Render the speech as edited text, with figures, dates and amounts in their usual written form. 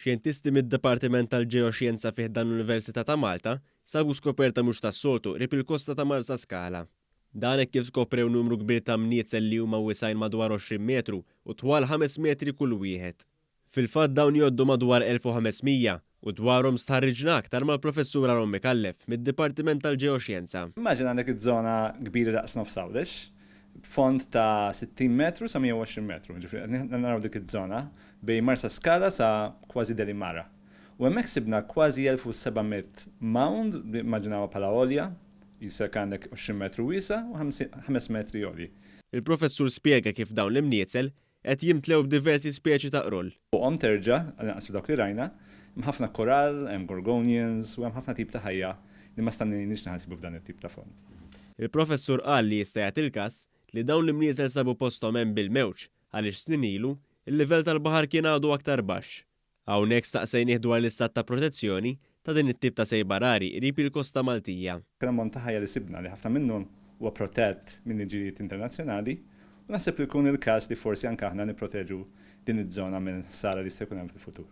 Xjentisti mid-Dipartiment tal-Ġeoxjenza fi ħdan l-Università ta' Malta sabu skoperta mhux tas-soltu qrib il-kosta ta' Marsaskala. Dan hekk kif skoprew numru kbir ta' mniezel li huma wisgħin madwar 20 metru u twal ħames metri kull wieħed. Fil-fatt dawn jgħoddu madwar 1,500 u dwarhom stħarriġna aktar mal-Professur Aaron Micallef mid-Dipartiment tal-Ġeoxjenza. Immaġina għandek iż-żona kbira daqs nofs Għawdex, b'fond ta' 60 metru sa 120 metru. Ġifieri qed naraw dik iż-żona bejn Marsaskala sa kważi Delimara. U hemmhekk sibna kważi 1,700 mound, immaġinawha bħala għolja, jisek għandek 20 metru wiesgħa u 5 metri għoli. Il-Professur spjega kif dawn l-imniezel qed jimtlew b'diversi speċi ta' qroll. Fuqhom terġa', għall-inqas f'dawk li rajna, hemm ħafna korall, hemm gorgonians u hemm ħafna tip ta' ħajja li ma stennejniex li ħa nsibu f'dan it-tip ta' fond. Il-Professur qal li jista' jagħti l-każ li dawn l-imniezel sabu posthom hemm bil-mewġ għaliex snin ilu, il-livell tal-baħar kien għadu aktar baxx. Hawnhekk staqsejnih dwar l-istat ta' protezzjoni ta' din it-tip ta' sejba rari qrib il-kosta Maltija. L-ammont ta' ħajja li sibna, li ħafna minnu huwa protett minn liġijiet internazzjonali, u naħseb li jkun il-każ li forsi anke aħna nipproteġu din iż-żona minn ħsara li jista' jkun hemm fil-futur.